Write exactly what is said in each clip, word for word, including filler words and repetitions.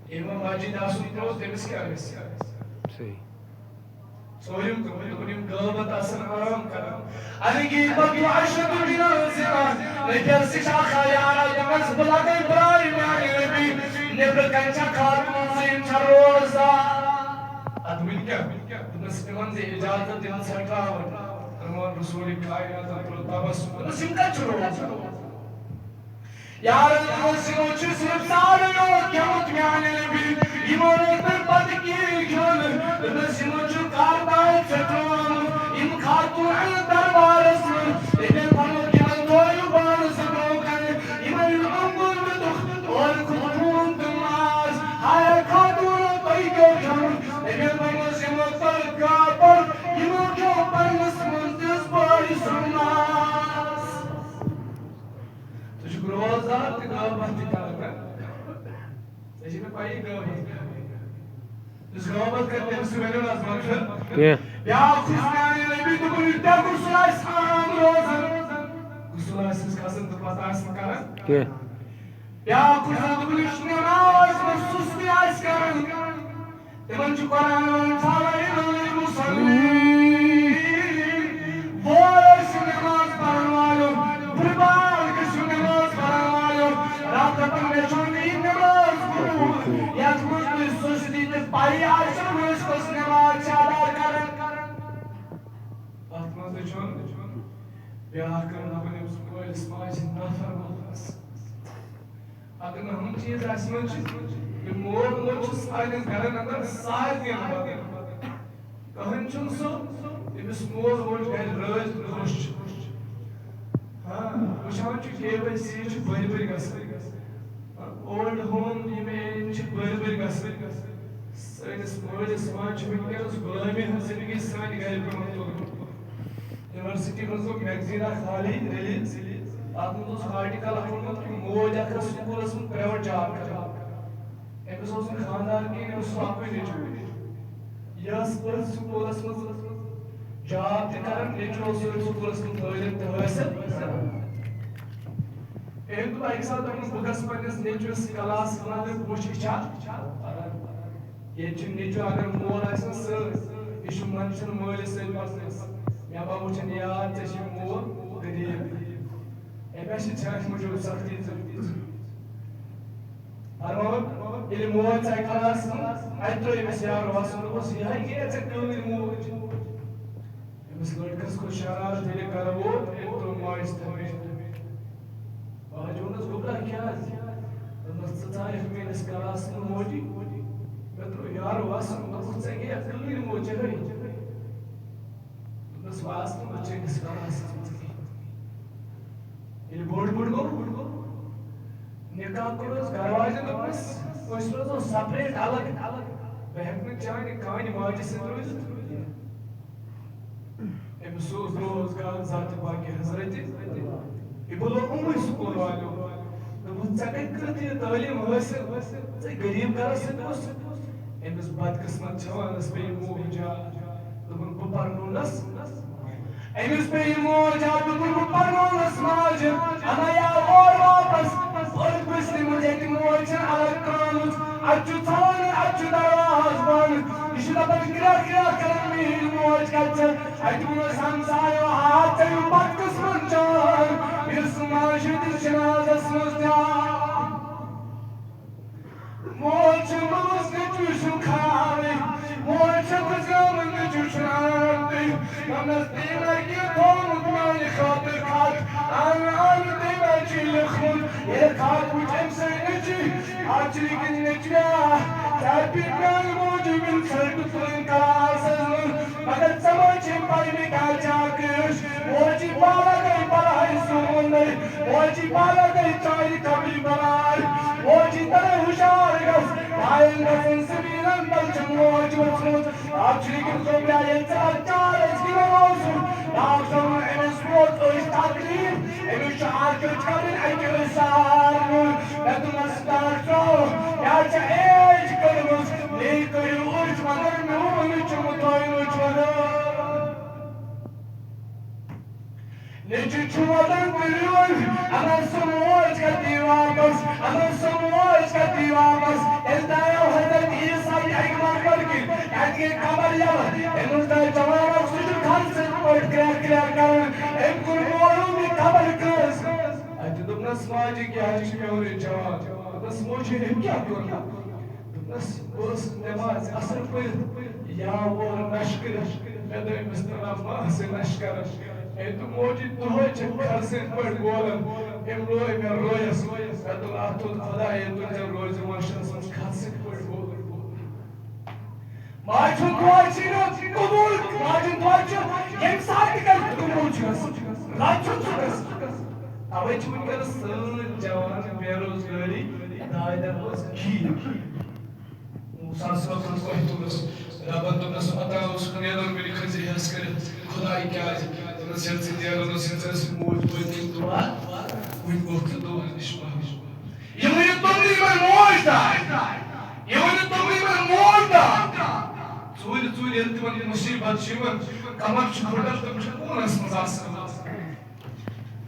ییٚمہِ مسجد آسُن پیوٚو، تٔمِس کیٛاہ گژھِ؟ صحیح۔ ژوٗرِم کٲم، دوٚپُن، یِم غٲبت آسن عام کران۔ الغیبۃ اشد من الزنا۔ نبی علیہ السلام یارا دوٚپنس، بہٕ لگے براے میانہِ نبی، نیبرٕ کنہِ چھا خاتوٗن زٕ، یِم چھا روزدار؟ ادٕ وٕنۍ کیٛاہ؟ دوٚپنس، تِمن دِ اجازت، تِم ژھٹراوَن۔ فرمان رسول کائنات تبسم۔ دوٚپنس، یِم کتہِ چھِ روزدار؟ یارن دوٚپُس، یِمو چھُ صرف ساڑٕ ٲٹھ گیوٚمُت میانہِ نبی، یِمو نہٕ تَمہِ پتہٕ کِہیٖنۍ کھیوٚن۔ دوٚپنَس، یِمو چھُ کارتاج ژٔٹرومُت، یِم خاتوٗن اَنن دربارس منٛز۔ تٔمۍ فرموو، یِمن تھٲیِو بانہٕ زٕ برٛونٛہہ کنہِ، یِمن ییٚلہِ اوٚنٛگُل دیُتُکھ، اورٕ کھوٚت خوٗن تہٕ ماز۔ ہاے خاتوٗنو، تۄہہِ کیٛاہ کھیوٚمُت؟ تٔمۍ فرمووُس، یِمو تۄہہِ کاپر، یِمو کھیوٚو پننِس مُنتِس بٲے سُنٛد ماز۔ ژٕ چھُکھ روزدار تہٕ غٲبت تہِ کران، نا؟ ژےٚ چھےٚ نہٕ پَیی غٲبت کیٛاہ۔ یُس غٲبت کرِ، تٔمِس چھُ ؤنِو نہ حظ مغفرت۔ کینٛہہ۔ بیٛاکھ چھُ میٛانہِ نبی دوٚپُن، یُس تہِ غسل آسہِ عام روزان، غسل آسٮ۪س کھسان تہٕ پتہٕ آسہِ نہٕ کران۔ کینٛہہ۔ بیٛاکھ چھُ دوٚپُن، یُس نماز منٛز سُستی آسہِ کران، تِمن چھُ قرآن وَنان، فویل للمصلین۔ وٲے ٲسِو نماز پرن والٮ۪و، بُرٕ بال گٔژھِو نماز پرن والٮ۪و۔ رب دَپان، مےٚ چھُو نہٕ یہِ نماز قبوٗل، یَتھ منٛز تُہۍ سُستی تہٕ پَیی آسٮ۪و، نہٕ أسۍ کۄس نماز چھِ ادا کران۔ اَتھ منٛز تہِ چھُنہٕ بیٛاکھ کٲم دَپان، أمِس مٲلِس ماجہِ ہِنٛز نافرمٲنی۔ اگر نہٕ ہُم چیٖز اَسہِ منٛز چھِ، یہِ مول موج چھُ سانٮ۪ن گرن اندر سارنٕے اندر۔ کٕہٕنۍ چھُنہٕ سُہ، ییٚمِس مول موج گرِ رٲضۍ تہٕ خۄش چھُ۔ ہاں، وٕچھان چھُ، کے واے سی چھِ بٔرۍ بٔرۍ گژھان۔ اولڈ ہوم یِم ایریا چھِ بٔرۍ بٔرۍ گژھان۔ سٲنِس مٲلِس ماجہِ چھِ وٕنکیٚنَس غلٲمی ہٕنٛز زندگی سانہِ گرِ پٮ۪وان تُلٕنۍ۔ یونیورسٹی منٛز گوٚو میگزیٖن اکھ حالٕے ریلیز۔ اَتھ منٛز اوس آرٹیکل اکھ ووٚنمُت کہِ موج اکھ ٲس سکوٗلس منٛز پرٛایویٹ جاب کران۔ أمِس اوس نہٕ خانٛدار کِہیٖنۍ، أمِس اوس اَکُے نیٚچوٗ۔ یہِ ٲس أتھۍ سکوٗلس منٛز جاب تہِ کران، نیٚچوٗ اوس أتھۍ سکوٗلس منٛز تعلیٖم تہِ حٲصِل کران۔ أمۍ دوٚپ اَکہِ ساتہٕ، دوٚپُن، بہٕ گژھٕ پنٛنِس نیٚچوِس کلاسس منٛز، بہٕ وٕچھٕ یہِ چھا پران۔ ییٚتہِ چھُ نیٚچوٗ اگر مول آسہِ نہٕ سۭتۍ، یہِ چھُ منٛدچھان مٲلِس سۭتۍ پَرنَس۔ مےٚ ما وٕچھَن یار، ژےٚ چھُے مول غریٖب۔ أمۍ ہا چھِ چانہِ موٗجوٗب سختی تُلمٕژ۔ فرمووُن، ییٚلہِ موج ژاے کلاسَس منٛز، اَتہِ ترٛٲو أمِس یارٕ وَسُن، دوٚپُس، یِہوٚے گٔیے ژےٚ کٲنۍ موج۔ أمِس لٔڑکَس کھوٚت شرارت، ییٚلہِ گَرٕ ووت، أمۍ ترٛوو ماجہِ تھپھ۔ ماجہِ ووٚنُس، گوٚبرا، کیٛاہ حظ؟ دوٚپنَس، ژٕ ژایَکھ میٛٲنِس کلاسَس منٛز موجی؟ مےٚ ترٛوو یارٕ وَسُن، دوٚپُکھ، ژےٚ گٔیَکھ کٲنۍ موج، ژےٚ گٔے۔ دوٚپنَس، وَس نہٕ، بہٕ چھَس کلاسَس منٛز کِہیٖنۍ۔ ییٚلہِ بوٚڑ بوٚڑ گوٚو، نِکاح کوٚرُس، گَرٕ واجٮ۪ن دوٚپنَس، أسۍ روزو سپریٹ الگ۔ بہٕ ہٮ۪کہٕ نہٕ چانہِ کانہِ ماجہِ سۭتۍ روٗزِتھ۔ أمِس اوس روزگار ذاتِ پاکِ حضرتِ۔ یہِ بُلو أمٕے سکوٗل والیو۔ دوٚپُن، ژےٚ کَتہِ کٔرٕتھ یہِ تعلیٖم حٲصِل؟ ژٕ غریٖب گَرَس سۭتۍ اوس۔ أمِس بدقٕسمت جوانَس پیٚیہِ موج یاد۔ دوٚپُن، بہٕ پَرنوونَس۔ أمِس پیٚیہِ موج یاد، دوٚپُن، بہٕ پَرنوونَس ماجہِ۔ اَما یا اور واپس۔ أتھۍ بٔسرِ منٛز ییٚتہِ موج چھَنہٕ الگ ترٛٲومٕژ۔ اَتہِ چھُ ژھانٛڈان، اَتہِ چھُ دروازٕ بنٛد۔ یہِ چھُ دَپان، کرٛٮ۪کھ کرٛٮ۪کھ کران، میٛٲنۍ موج کَتہِ چھےٚ؟ اَتہِ ووٚنُس ہمسایو، ہا، ژےٚ یِم بدقٕسمت جان، یُس ماجہِ ہٕنٛدِس جنازس منٛز تہِ آو۔ موج چھِ مٲژ نیٚچوِس چھُنہٕ خیالٕے، موج چھِ گُزریمٕژ نیٚچوِس چھُنہٕ آرام تہِ۔ دوٚپنَس، تٔمۍ لَگہِ تھوٚومُت میٛانہِ خٲطرٕ خط، اَن، اَن، تٔمۍ چھُ لیوٚکھمُت۔ ییٚلہِ خط وٕچھ أمۍ سٕنٛدۍ نیٚچوۍ، اَتھ چھِ لیکھِتھ، نیٚچویا، ژےٚ پیٚیہِ میٛانہِ موٗجوٗب یِم ژھٔٹۍ تُلٕنۍ کلاسَس منٛز، مگر ژےٚ ما چھے پَے مےٚ کیٛاہ چھا کٲش؟ موجی پالا گٔے بَلاے سون نٔے، موجی پالا گٔے چانہِ خبرِ بَلاے، موجی تَلے ہُشار گژھ، پایَن گژھن زٔمیٖنَن تَل چھِ موج ؤژھمٕژ۔ اَتھ چھُ لیکھِتھ، گوٚبرا، ییٚلہِ ژٕ اَتھ چارَس گِنٛدان اوسُکھ، ڈاکٹرَن ووٚن، أمِس ووت أچھ تکلیٖف، أمِس چھُ اَکھ أچھ کَڑٕنۍ، اَکہِ أچھ سارنٕے۔ مےٚ دوٚپمَس، ڈاکٹرو، مےٚ حظ چھےٚ ایج کٔرمٕژ، مے کٔرِو أچھ، مگر میون أچھ چھُ مُتھٲیمٕژ مگر۔ نیٚچوٗ چھُ وَدان کٔرِو، اَنان سُہ موج کَتہِ واپَس، اَنان سُہ موج کَتہِ واپَس۔ ییٚلہِ دایو خبر یلہٕ۔ أمِس درٛاے جوانَس سُہ چھُ کھَنٛدٕ سٕنٛدۍ پٲٹھۍ کرٛٮ۪کھ کرٛٮ۪کھ کران۔ أمۍ کوٚر معلوٗم یہِ خبر کٔژ۔ اَتہِ دوٚپنَس ماجہِ، کیٛاہ چھُ میون یہِ جوان؟ دوٚپنَس موجی، أمۍ کیٛاہ کوٚر؟ دوٚپنَس، بہٕ اوسُس نٮ۪ماز اَصٕل پٔرِتھ یا ووٚر نَشہِ کٔرِتھ۔ مےٚ دوٚپ أمِس، نہ نہ، مہ ٲسٕے نَشہِ کران۔ أمۍ دوٚپ، موجی، دۄہَے چھِ کھَنٛدٕ سٕنٛدۍ پٲٹھۍ بولان۔ أمۍ لوے مےٚ رویَس۔ مےٚ دوٚپ، اَتھ تُل خۄداے، ییٚلہِ تُل ژےٚ روزِ وَنشَس منٛز کھَنٛدٕ سٕنٛدۍ پٲٹھۍ بولُن۔ ماجہِ ہُنٛد دۄہ چھُ یِوان قبوٗل، ماجہِ ہُنٛد دۄہ چھُ ییٚمہِ ساتہٕ تہِ گژھِ قبوٗل چھُ گژھان۔ رَب چھُنہٕ سُہ گژھان۔ تَوَے چھِ وٕنکیٚنَس سٲنۍ جوان بے روزگٲری دادٮ۪ن منٛز کِہیٖنۍ۔ موسیٰ صٲبَن کوٚہ تُلُس، رَبَن دوٚپنَس، اوٚتام اوسُکھ نیران، وٕنہِ کھٔژ یہِ ہٮ۪س کٔرِتھ، خۄداے کیٛازِ؟ دوٚپنَس، ییٚلہِ ژٕ نیران اوسُکھ، ژےٚ ٲسٕے موج پٔتۍ کِنۍ دُعا، وٕنہِ گوٚو ژٕ دُعا نِش محروٗم۔ یہِ ؤنِو تِمنٕے یِمَن موج دار۔ یہِ ؤنِو تِمنٕے یِمَن موج دار۔ ژوٗرِ ژوٗرِ ییٚلہِ تِمَن یہِ مُصیٖبت چھِ یِوان، کمر چھُ پھُٹان، تِم چھِ کوٗنَس منٛز آسان۔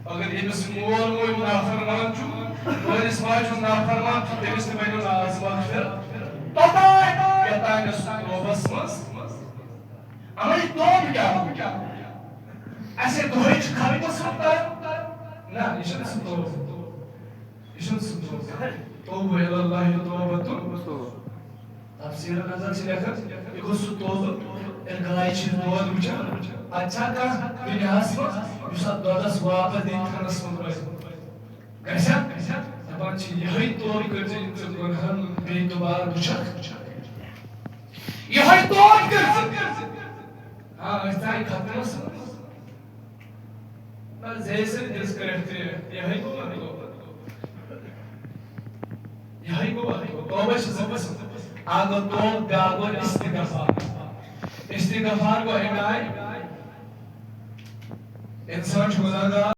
اگر ییٚمِس مول موج نافرمان چھُ، مٲلِس ماجہِ ہُنٛد نافرمان چھُ، تٔمِس تہِ بَنیو ناز مغفرت۔ توٚتام، یوٚتام نہٕ سُہ توبَس منٛز۔ اَمَے توبہٕ کیٛاہ گوٚو؟ اَسہِ دۄہَے چھِ ختمَس منٛز تَران۔ نہ، یہِ چھُنہٕ سُہ توبہٕ۔ یہِ چھُنہٕ سُہ توبہٕ۔ توبہ الی اللہ توبۃ۔ تفسیٖرَن منٛز چھِ لیکھان، یہِ گوٚو سُہ توبہٕ، ییٚلہِ گایہِ چھِ دۄد وٕچھان، اَتہِ چھا کانٛہہ دُنیاہَس منٛز یُس اَتھ دۄدَس واپَس دِیہِ تھَنَس منٛز روزِ؟ گژھِ ہا؟ دَپان چھِ، یِہوٚے توبہٕ کٔرۍ زِ یِم ژٕ گۄنہَن بیٚیہِ دُبارٕ وٕچھَکھ۔ یِہوٚے توبہٕ کٔرۍ زِ۔ آ، أسۍ ژاے ختمَس منٛز۔ نہ، زے سۭتۍ دِژ کرٛٮ۪کھ ترٛیٚکھ۔ یِہوٚے گوٚو وۄنۍ توبہٕ۔ یِہوٚے گوٚو وۄنۍ توبہٕ۔ توبہٕ چھِ زٕ قٕسٕم۔ اَکھ گوٚو توبہٕ، بیٛاکھ گوٚو استغفار۔ استغفار گوٚو اَمہِ آیہِ، اِنسان چھُ گُناہ گار۔